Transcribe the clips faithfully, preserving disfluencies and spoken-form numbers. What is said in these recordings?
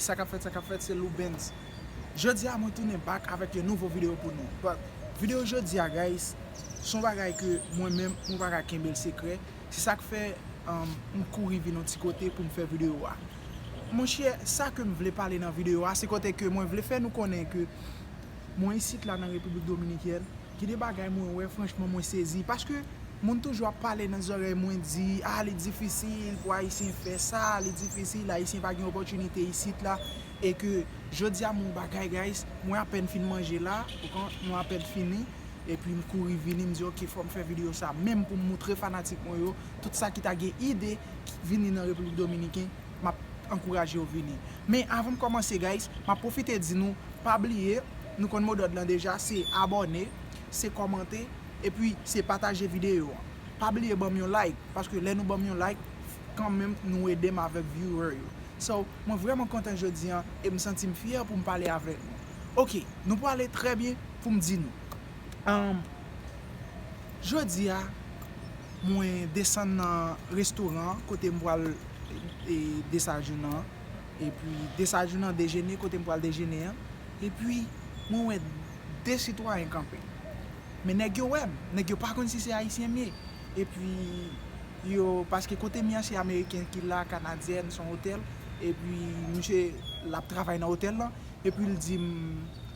Sa k ap fèt, sa k ap fèt, se Loubens. Jodi a, mwen tounen back avèk yon nouvo videyo pou nou. But, videyo jodi a, guys, se yon bagay ke mwen menm, mwen pa ka kenbe l sekrè. Se sa k fè, um, m kouri vin yon ti kote pou m fè videyo a. Monchè, sa ke m vle pale nan videyo a, se kote ke mwen vle fè nou konnen ke mwen isit la nan Repiblik Dominikèn, gen de bagay mwen wè, franchman, mwen sezi. Paske moun toujou ap pale nan zòrèy mwen, di, a, li difisil pou Ayisyen fè sa, li difisil, Ayisyen pa gen opòtinite isit la, e ke jodi a, m wè yon bagay, guys, mwen apèn fin manje la, ou konn, mwen apèn fini, epi m kouri vini, m di, ok, fò m fè videyo sa, menm pou m moutre fanatik mwen yo, tout sa ki ta gen ide vini nan Repiblik Dominiken, m ap ankouraje yo vini. Men avan m kòmanse, guys, m ap pwofite di nou, pa bliye, nou konn modòd lan deja, se abòne, se kòmante, epi se pataje videyo an. Pa bliye ban m yon like, paske lè nou ban m yon like, kanmenm nou ede m avèk viewer yo. So, mwen vrèman kontan jodi an, e m santi m fyè pou m pale avèk nou. Ok, nou prale trè byen pou m di nou. Um, jodi a, mwen desann nan restoran an, kote m pral, e, desajounan an. Epi desajounan, dejene, kote m pral dejene an. Epi mwen wè de sitwayen kanpe. Men nèg yo wè m, nèg yo pa konn si se Ayisyen m ye. Epi yo, paske kote m ye a se Ameriken ki la, Kanadyèn, se yon otèl. Epi misye, l ap travay nan otèl lan. Epi l di m,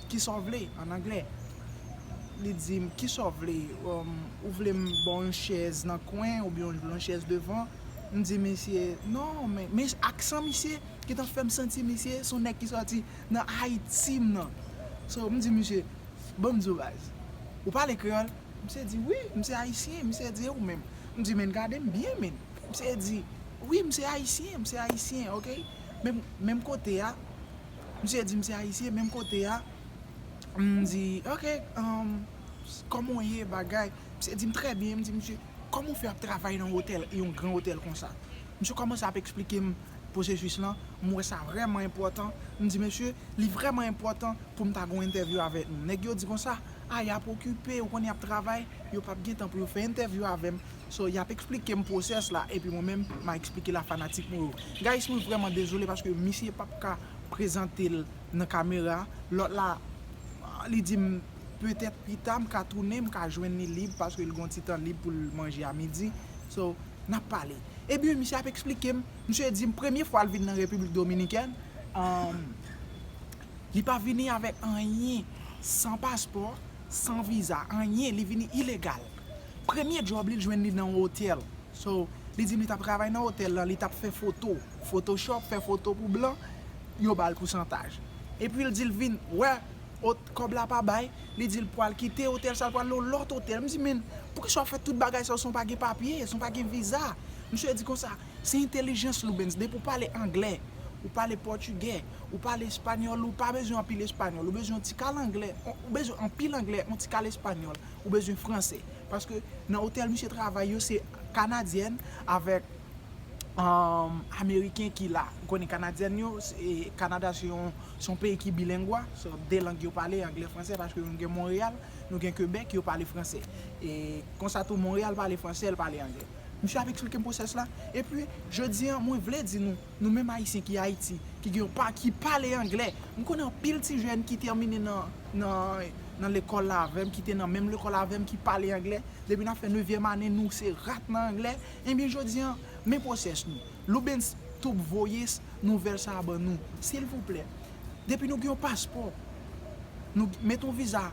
"Kisa w vle?" an anglè. Li di m, "Kisa w vle? Um, ou vle m ba w yon chèz nan kwen, oubyen w vle yon chèz devan?" M di misye, "Non, men," men aksan misye gentan fè m santi misye se yon nèg ki sòti nan Ayiti m nan. So, m di misye, "Ban m di w, baz, ou pale kreyòl?" Misye di, "Wi, m se Ayisyen." Misye di, "E ou menm?" M di, "Men gade m byen, men." Misye di, "Wi, m se Ayisyen, m se Ayisyen, ok?" Menm, menm kote a, misye di m se Ayisyen, menm kote a, m di, "Ok, um, kòman w ye, bagay?" Misye di m, "Trè byen." M di misye, "Kòman w fè ap travay nan otèl, yon gran otèl konsa?" Misye kòmanse ap eksplike m pwosesis lan, m wè sa vrèman enpòtan. M di, "Mesye, li vrèman enpòtan pou m ta gon entèvyou avèk nou." Nèg yo di konsa, "A, y ap okipe, ou konnen y ap travay, yo p ap gen tan pou yo fè entèvyou avè m." So, y ap eksplike m pwosès la, epi mwen menm, m a eksplike la fanatik mwen yo. Guys, mwen vrèman dezole paske misye p ap ka prezante l nan kamera. Lòt la, li di m, "Petèt pita, m ka tounen, m ka jwenn li lib, paske l gon ti tan lib pou l manje a midi." So, n ap pale. Ebyen, misye ap eksplike m, misye di m, premye fwa l vin nan Repiblik Dominikèn, um, li pa vini avèk anyen, san paspò, san viza, anyen, li vini ilegal. Premye djòb li, l jwenn li nan yon otèl. So, li di m li t ap travay nan otèl lan, li t ap fè foto, Photoshop, fè foto pou blan, yo ba l pousantaj. Epi l di l vin, wè, ot-, kòb la pa bay, li di l pral kite otèl sa, l pral nan yon lòt otèl. M di, "Men, poukisa w ap fè tout bagay sa, san w pa gen papye, san w pa gen viza?" Misye di konsa, se entèlijans, Loubens, depi w pale anglè, ou pale pòtigè, ou pale espanyòl, ou pa bezwen anpil espanyòl, ou bezwen yon ti kal anglè, ou bezwen anpil anglè, yon ti kal espanyòl, ou bezwen fransè. Paske nan otèl misye travay yo, se kanadyèn avèk, um, ameriken ki la. Ou konnen kanadyèn yo, se, Kanada se yon, se yon peyi ki bilengwa, so, de lang yo pale, anglè, fransè, paske nou gen Monreyal, nou gen Kebèk, yo pale fransè. E konsa tou, Monreyal pale fransè, l pale anglè. Misye ap eksplike m pwosès la. Epi, jodi an, mwen vle di nou, nou menm Ayisyen ki Ayiti, ki gen yon pa, ki pale anglè. M konnen anpil ti jèn ki tèmine nan, nan, nan lekòl la avè m, ki te nan menm lekòl avè m, ki pale anglè. Depi n ap fè nevyèm ane, nou se rat nan anglè. Ebyen, jodi an, men pwosès nou. Loubens Tube voye s-, nouvèl sa a ban nou, silvouplè. Depi nou gen yon paspò, nou mete yon viza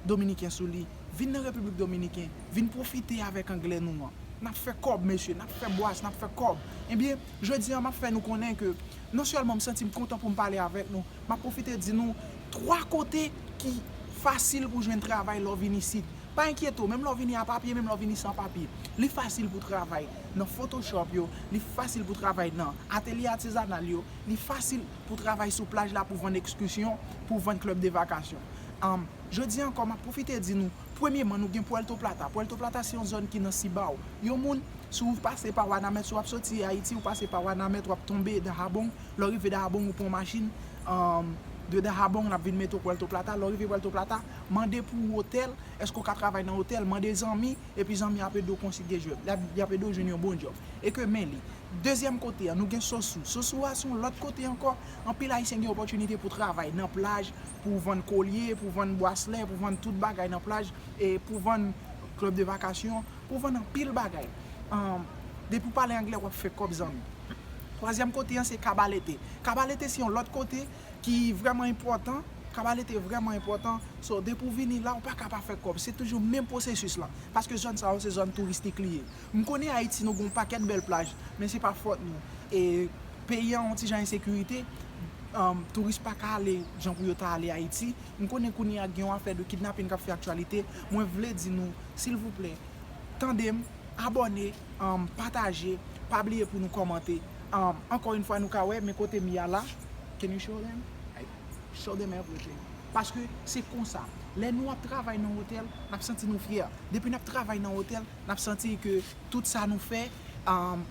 dominiken sou li, vin nan Repiblik Dominiken, vin pwofite avèk anglè nou an. N ap fè kòb, mesye, n ap fè bwas, n ap fè kòb. Ebyen, jodi an, m ap fè nou konnen ke non sèlman m santi m kontan pou m pale avèk nou, m ap pwofite di nou twa kote ki fasil pou jwenn travay lè w vin isit. Pa enkyete w, menm lè w vini a papye, menm lè w vini san papye, li fasil pou travay nan Photoshop yo, li fasil pou travay nan atelye atizanal yo, li fasil pou travay sou plaj la, pou vann ekskisyon, pou vann club de vacation. Anm, jodi ankò, m ap pwofite di nou, premyeman, nou gen Puerto Plata. Puerto Plata se yon zòn ki nan Cibao. Yon moun, si w pase pa Wanament, si w ap soti Ayiti, ou pase pa Wanament, w ap tonbe Dajabón. Lè w rive Dajabón, ou pran machin, anm, de Dajabón, l ap vin mete w Puerto Plata. Lè w rive Puerto Plata, mande pou otèl, èske w ka travay nan otèl, mande zanmi, epi zanmi ap ede w konsidye djòb. L ap, l ap ede w jwenn yon bon djòb. E ke men li. Dezyèm kote a, nou gen Sosou. Sosou a se yon lòt kote ankò. Anpil Ayisyen gen opòtinite pou travay nan plaj, pou vann kolye, pou vann braslè, pou vann tout bagay nan plaj, e pou vann club de vacation, pou vann anpil bagay. Ahn, depi w pale anglè, w ap fè kòb, zanmi. Twazyèm kote an, se Kabalete. Kabalete se yon lòt kote ki vrèman enpòtan. Kabalete vrèman enpòtan. So, depi w vini la, ou pa ka pa fè kòb. Se toujou menm pwosesis lan. Paske zòn sa yo, se zòn touristik li ye. M konnen Ayiti, nou gen yon pakèt bèl plaj, men se pa fòt nou. E peyi an yon ti jan ensekirite, um, touris pa ka ale jan pou yo ta ale Ayiti. M konnen kounye a gen yon afè de kidnapin k ap fè aktyalite. Mwen vle di nou, silvouplè, tande m, abòne, um, pataje, pa bliye pou nou kòmante. Um, ankò yon fwa, nou ka wè, men kote m ye a la. Can you show them? Show them everything. Paske se konsa. Lè nou ap travay nan otèl, n ap santi nou fyè. Depi n ap travay nan otèl, n ap santi ke tout sa nou fè, um,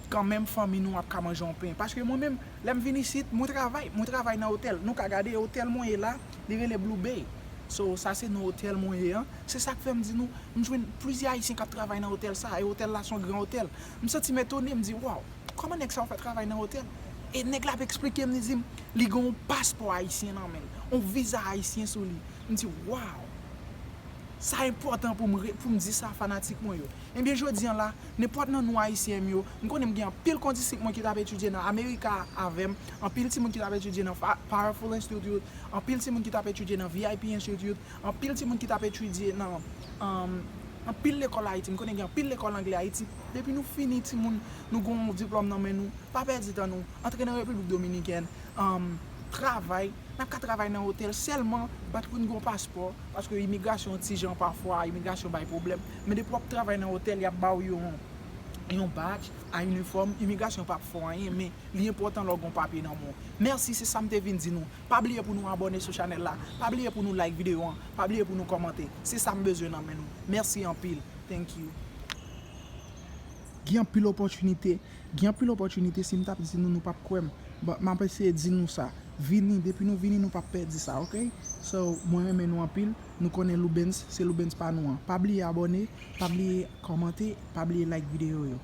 kanmenm fanmi nou ap ka manje yon pen. Paske mwen menm, lè m vin isit, mwen travay, mwen travay nan otèl. Nou ka gade otèl mwen ye la, li rele Blue Bay. So, sa se non otèl mwen ye an. Se sa k fè m di nou, m jwenn plizyè Ayisyen k ap travay nan otèl sa, e otèl la se yon gran otèl. M santi m etone, m di, waw, kòman nèg sa yo fè travay nan otèl? E nèg la ap eksplike m, li di m, li gen yon paspò ayisyen nan men l, yon viza ayisyen sou li. M di, waw! Sa enpòtan pou m re-, pou m di sa fanatik mwen yo. Ebyen, jodi an la, nenpòt nan nou Ayisyen m yo, m konnen m gen anpil kondisip mwen ki t ap etidye nan Amerika avè m, anpil timoun ki t ap etidye nan Fa-, Powerful Institute, anpil timoun ki t ap etidye nan V I P Institute, anpil timoun ki t ap etidye nan, um, anpil lekòl Ayiti. M konnen gen anpil lekòl anglè Ayiti. Depi nou fini, timoun, nou gen yon diplòm nan men nou, pa pèdi tan nou. Antre nan Repiblik Dominikèn, um, travay. N ap ka travay nan otèl sèlman, bat pou n gen yon paspò, paske imigrasyon ti jan pafwa, imigrasyon bay pwoblèm. Men depi w ap travay nan otèl, y ap ba w yon, yon badge, a inifòm, imigrasyon p ap fè w anyen, men li enpòtan lè w gen yon papye nan men w. Mèsi, se sa m te vin di nou. Pa bliye pou nou abòne sou chanèl la. Pa bliye pou nou like videyo an. Pa bliye pou nou kòmante. Se sa m bezwen nan men nou. Mèsi anpil. Thank you. Gen anpil opòtinite. Gen anpil opòtinite. Si m t ap di nou, nou p ap kwè m. But m ap eseye di nou sa. Vini. Depi nou vini, nou p ap pèdi sa, oke? So, mwen renmen nou anpil. Nou konnen Loubens, se Loubens pa nou an. Pa bliye abòne, pa bliye kòmante, pa bliye like videyo yo.